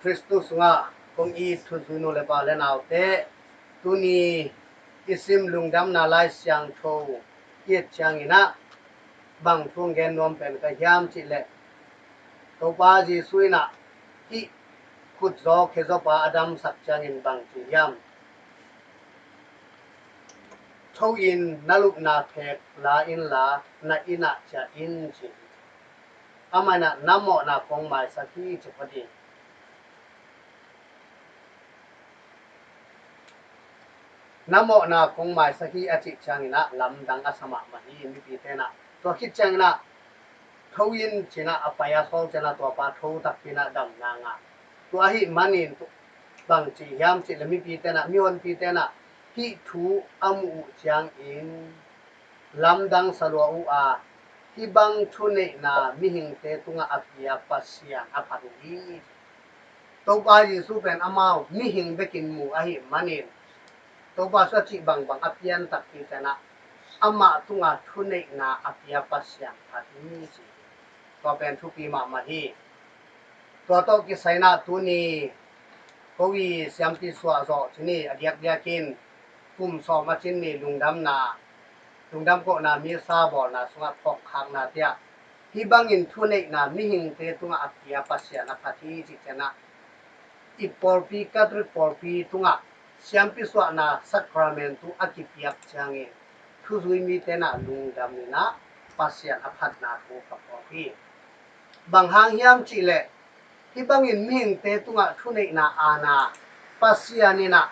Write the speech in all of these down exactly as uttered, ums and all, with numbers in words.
Khristu sungah kong it thuzui nu le pa le naute, tuni i sim lungdamna Lai Siangtho i et ciangin ah bang thu gen nuam pen ka hiam cih leh, Topa Jesu in ah hih khutzaw khezaw pa a damsak ciangin bang ci hiam? Tho in, na lupna phek la inla, na inn ah ciah in, ci hi. Amah in ah na mawhna kong maisak hi, ci phot hi. Na mawhna kong maisak hi a cih ciangin ah lamdang a sa mahmah hi mipite in ah. Tua khit ciangin ah tho in ci-in ah a pai a, sawl ciangin ah tua pa tho takpi in ah damna ngah. Tua ahih manin bang ci hiam cih leh mipite in ah, mihonpite in ah hih thu a muh uh ciangin lamdang sa lua uh a, hih bang thuneihna mihingte tungah a pia Pasian a phat uh hi. Topa Jesu pen amau mihing bekin mu ahih manin, Topa Jesu a cih bangbang a pian takpi ciangin ah amah tungah thuneihna a pia Pasian phat hi, ci. Tua pen thupi mahmah hi. Tua tawh kisai in ah tuni ko i siampi suah zawh ci ni, a diakdiakin kum sawm a cin ni lungdamna, lungdam kohna misa bawlna sungah phawkkhakna tiah, hih bangin thuneihna mihingte tungah a pia Pasian a phat hi, cih ciangin ah i pawlpi, Catholic pawlpi tungah siampi suahna sacrament thu a kipiak ciangin thuzui mite in ah lungdam in ah Pasian a phatna thu ka phawk hi. Bang hang hiam cih leh, hih bangin mihingte tungah thuneihna aana Pasian in ah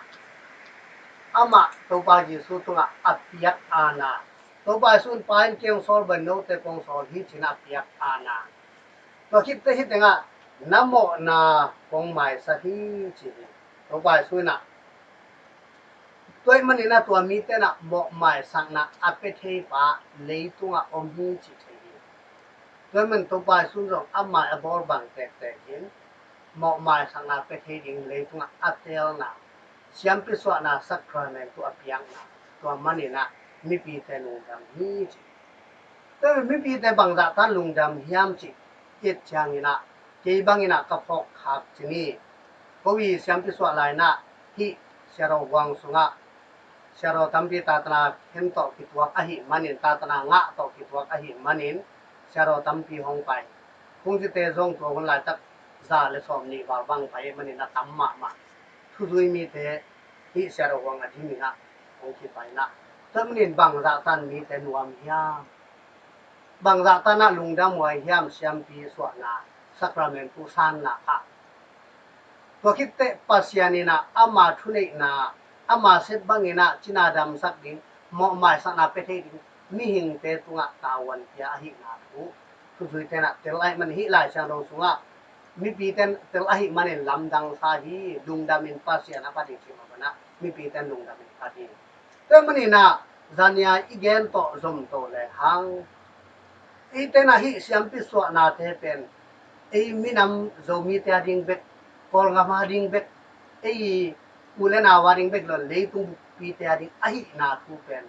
amah Topa Jesu tungah a piak aana, Topa Jesu in, Pa in kei hong sawl bangin note kong sawl hi, ci-in ah a piak aana. Tua khit teh hih tengah na mawhna kong maisak hi, ci hi. Topa Jesu in ah, tua ahih manin ah tua mite in ah mawhmaisakna a pia thei pa leitungah om hi, ci thei hi. Tua ahih manin Topa Jesu in zong amah a bawl bang tektek in mawhmaisakna a pia thei ding leitungah a teelna, siampi suahna sacrament thu a piakna, tua manin ah mipite lungdam hi, ci. Tua mipite bangzah tan lungdam hiam cih i et ciangin ah, kei bangin ah ka phawkkhak ci ni. Ko i siampi suah lai-in ah hih Siadaw Huang sungah Siadaw tampi tatana khen tawh kituak ahih manin, tatana ngah tawh kituak ahih manin, Siadaw tampi hong pai. Kungcite zong tua hun laitak za le sawm nih val bang pai ahih manin a tam mahmah. Thuzui mite hih Siadaw Huang a dingin ah hong kipai in ah, tua manin bangzah tan mite nuam hiam? Bangzah tan ah lungdam huai hiam, siampi suahna sacrament thu sanna ah? Tua khit teh Pasian in ah ama thuneihna, ama sep bangin ah cina damsak ding, mawhmaisakna pia thei ding mihingte tungah tavuan pia ahihna thu thuzuite in ah tel ahih manin, hih Lai Siangtho sungah mipite in tel ahih manin lamdang sa hi, lungdam in Pasian a phat hi, ci mah bangin ah mipite in lungdam in phat hi. Tua manin ah zania i gen tawh zom to lehang, eite in ah hih siampi suahnate pen ei minam Zomite a ding bek, Kawlgam a ding bek, ei u le nau a ding bek lo, leitung buppite a ding ahihna thu pen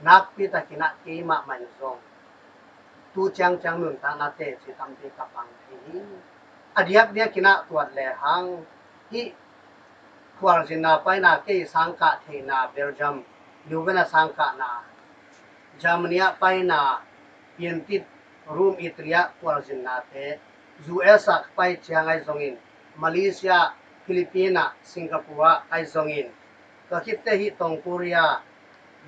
nakpi takin ah keimah mah in zong tu ciangciang nuntakna teci tampi ka pang thei hi. A diakdiakin ah tuat lehang, hih khualzinna paina, kei sangkah theihna Belgium, Leuven a sangkahna, Germany ah paina, Piantit, Rome, Italy ah khualzinnate, U S ah pai ciang ahi zongin, Malaysia, Philippines ah, Singapore ah ahi zongin, tua khit teh hih Tong Korea,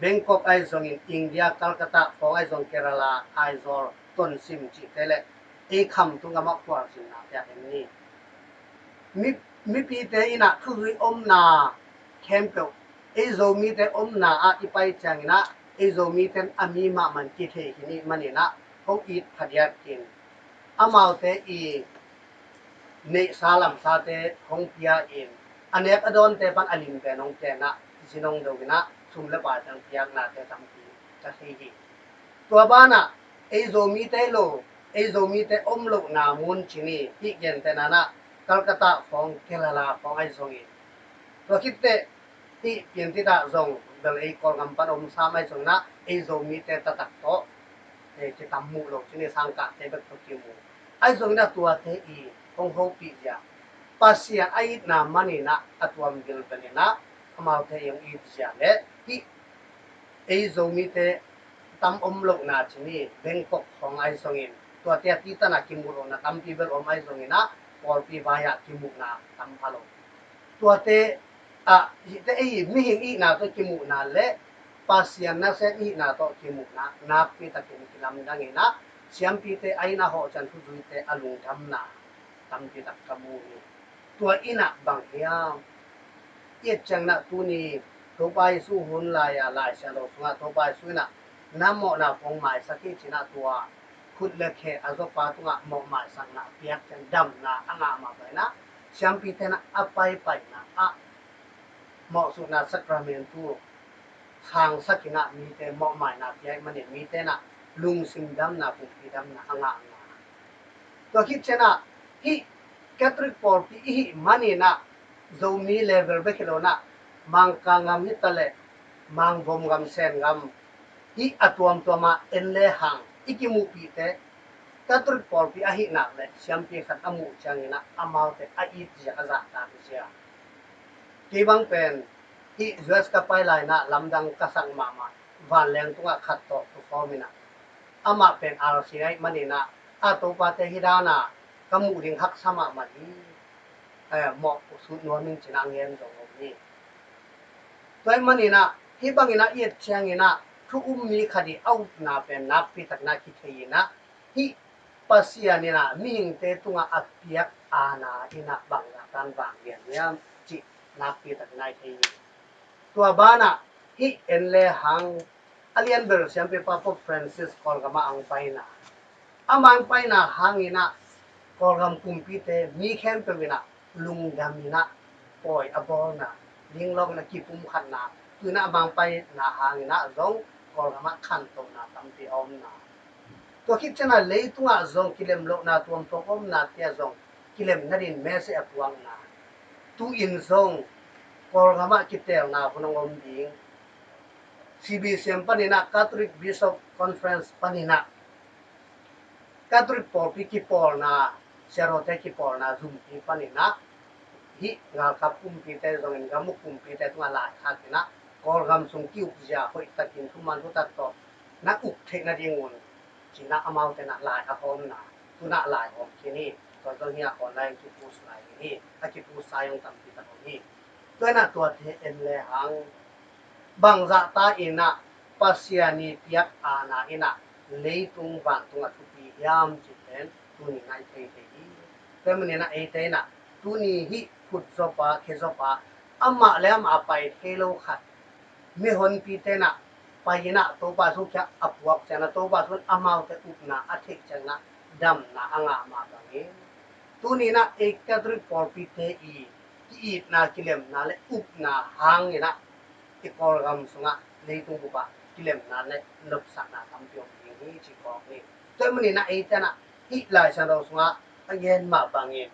Bangkok ahi zongin, India, Calcutta khawng ahi zong, Kerala, Aizawl, Tonzang cihte le ei khamtung gam ah khualzinnate a en ni. Mi, mipite in ah thuzui omna khempeuh, ei Zomite omna ah i pai ciangin ah ei Zomite in a mi mahmah in kithei hi ning manin ah, hong it phadiakin amaute i neihsa lamsate hong pia in, a nek a dawnte pan a lim pen hong pia in ah, zin hong do in ah, sum le pai teng piaknate tampi ka thei hi. Tua banah ei Zomite lo, ei Zomite om lohna mun ci ni, hih gentehna in ah Calcutta khawng, Kerala khawng ahi zongin, tua khit teh hih Piantit ah zong bel ei Kawlgam pan om sam ahi zongin ah ei Zomite taktak tawh, eh, kitam muh lo ci ni, sangkahte bek tawh kimu. Ahi zongin ah tuate i hong hopih zia, Pasian a itna maninah a tuam bilbelinah amaute i hong it zia le hih ei Zomite tam om lohna cini Bangkok khawng ahi zongin tuate a titana kimuh lohna tampi bel om ahi zonginah pawlpi vai-ah kimuhna tam pha lo. Tuate ah hihte ei mihing ihna tawh kimuhna le Pasian nasem ihna tawh kimuhna nakpi takin kilamdanginah siampite a inn a hawhcian thuzuite a lungdamna tampi tak ka mu hi. Tua innah bang hiam? I et cianginah tuni Topa Jesu hun lai-a Lai Siangtho sungah Topa Jesu innah na mawhna kong maisak hi cinah tua khut le khe a zawpa tungah mawh maisakna a piak ciang damna a ngah mah bang inah siampite inah a paipaina ah mawhsutna sakramentu khangsak inah mite mawhmaina piak manin mite inah lungsim damna pumpi damna a ngahna. Tua khit cianah hih Catholic pawlpi i hih maninah Zomi level bek hi lo inah Mangkang gam hi ta leh Mangvom gam, Sen gam hih a tuamtuama en le hang i kimuhpihte Catholic pawlpi ahih nak le siampi khat a muh cianginah amaute a it zia a zahtak zia. Kei bang pen hih U S ka pai lai inah lamdang ka sak mahmah vanleng tungah khat tawh tusawm inah amah pen R C ahih maninah a topate hih dana ka muh ding haksa mahmah hi. Mawh sut nuam in cinah ngen zong om hi. Tua ahih maninah hih banginah i et cianginah thu um mi khat i a upna pen nakpi takinah kithei inah hih Pasian innah mihingte tungah a piak aana innah bangzah tan vang lian hiam cih nakpi takinah i thei hi. Tua banah hih en le hang a lianbel siampipa Pope Francis Kawlgamah ang paina, amah ang paina hanginah Kawlgam kumpite mi khempeuh inah lungdam inah pawi a bawlna, linglawng inah kipumkhatna, tu inah amah ang paina hanginah zong Kawlgamah khantohna tampi a omna. Tua khit cianah leitungah zong kilem lohna tuamtuam omna tia zong kilem nadin message a puakna. Tu-in zong Kawlgamah kiteelna hun hong om ding. C B C M paninah Catholic Bishop Conference paninah Catholic pawlpi kipawlna, siarote kipawlna zumpi paninah hih galkap kumpite zongin gamuk kumpite tungah laikhak inah Kawlgam sung ki-ukzia hoihtakin thuman thutak tawh na uk theih nadingun cinah amaute inah lai a hawmna tunah lai hawm khin hi. Tua zong hi a online kipost lai hi, a kipost lai hong tampi tak om hi. Tua inah tuate en le hang bangzah ta inah Pasian i piak aana innah leitung vantung a thupi hiam cih pen tuni inah i thei thei hi. Tua maninah eite inah tuni hih khutzawpa khezawpa amah le amah a pai thei lo khat mihonpite inah pai inah Topa Jesu kiang a puak cianah Topa Jesu in amaute upna a theih cianah damna a ngah mah bangin tuni inah ei Catholic pawlpite i ki-itna kilemna le upna hanginah i Kawlgam sungah leitung bupah kilemna le nopsakna tampi om ding hi ci kawk ni. Tua maninah eite inah hih Lai Siangtho sungah a gen mah bangin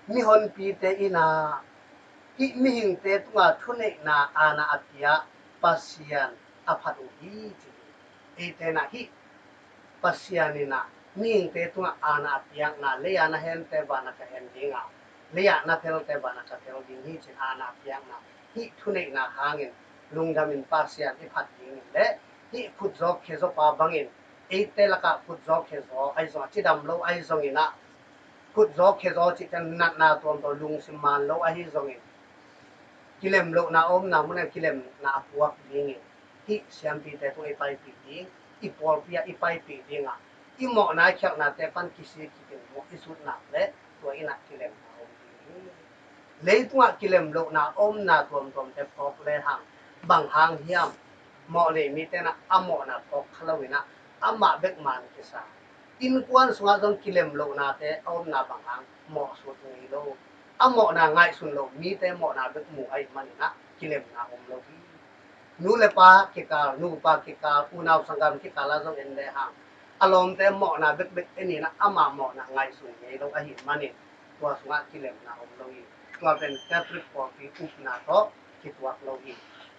mihonpite inah hih mihingte tungah thuneihna aana a pia Pasian a phat uh hi ci hi. Eite inah hih Pasian inah mihingte tungah aana a piakna, lei-a na hente vanah ka hen dinga, lei-a na thelte vanah ka thel ding hi cin aana a piakna, hih thuneihna hangin lungdamin Pasian i phat dingin le hih khutzaw khezawpa bangin eite lakah khutzaw khezaw ahi zong a cidam lo ahi zonginah khutzaw khezaw cihte natna tuamtuam lungsim man lo ahi zongin kilem lohna a omna munah kilemna a puak dingin hih siampite tung i paipih ding, i pawlpi ah i paipih dingah i mawhna i khialhnate pan kisik kikin mawh i sutnak le tua innah kilemna om ding hi. Leitungah kilem lohna a omna tuamtuamte phawk le hang bang hang hiam? Mawh nei mite inah a mawhna phawk kha loinah amah bek man kisa. Innkuan sungah zong kilem lohnate a omna bang hang mawh sut ngei lo. A mawhna ngaihsun loh mite mawhna bek mu ahih maninah kilemna om lo hi. Nu le pa kikal, nupa kikal, unau sanggam kikal ah zong en le hang a lawmte mawhna bekbek en inah ama mawhna ngaihsun ngei lo ahih manin tua sungah kilemna om lo hi. Tua pen Catholic pawlpi upna tawh kituak lo hi.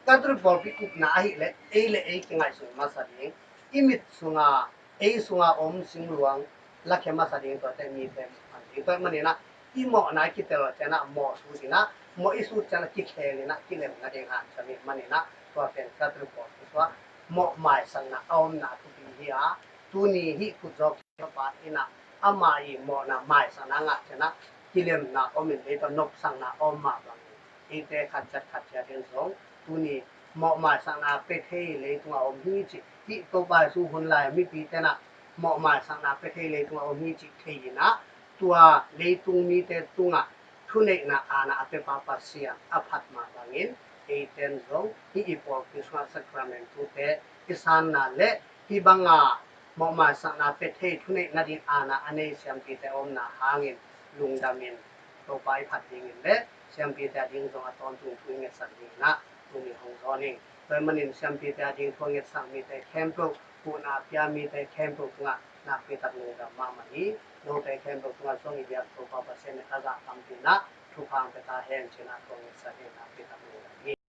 Catholic pawlpi upna ahih leh ei le ei kingaihsun masa ding, i mit sunga ei sunga om singluang lakhia masa ding tuate mite man ding. Tua ahih maninah i mawhna i kitel ciangin ah mawh sut in ah, mawh i sut ciangin ah kikhel in ah kilem nading hanciam i hih manin ah, tua pen Catholic pawl kiang sungah mawh maisakna a omna a thupi hi a, tuni hih kutzaw kiang pa in ah ama i mawhna maisakna ngah ciangin ah kilemna om in, lei tawh nopsakna a om mah bangin, eite khat ciat khat ciat in zong tuni mawh maisakna pia thei leitungah om hi cih, hih Topa Jesu hun lai mipite in ah mawh maisakna pia thei leitungah om hi cih thei in ah, tua leitung mite tungah thuneihna aana a piapa Pasian a phat mah bangin, eite in zong hih i pawlpi sungah sakramentute i sanna le hih banga mawh maisakna pia thei thuneih nading aana a nei siampite a omna hangin lungdam in, Topa i phat dingin le siampite a ding zong a tawntung thu i ngetsak dingin ah tuni hong zawn ing. Tua ahih manin siampite a ding thu a ngetsak mite khempeuh, huhna a pia mite khempeuh tungah nakpi tak lungdam mahmah hi. Note khempeuh tungah zong i biak Topa Pasian in a zah tampi in ah thupha hong pia ta hen ci-in ah thu a ngetsak dingin nakpi tak lungdam hi.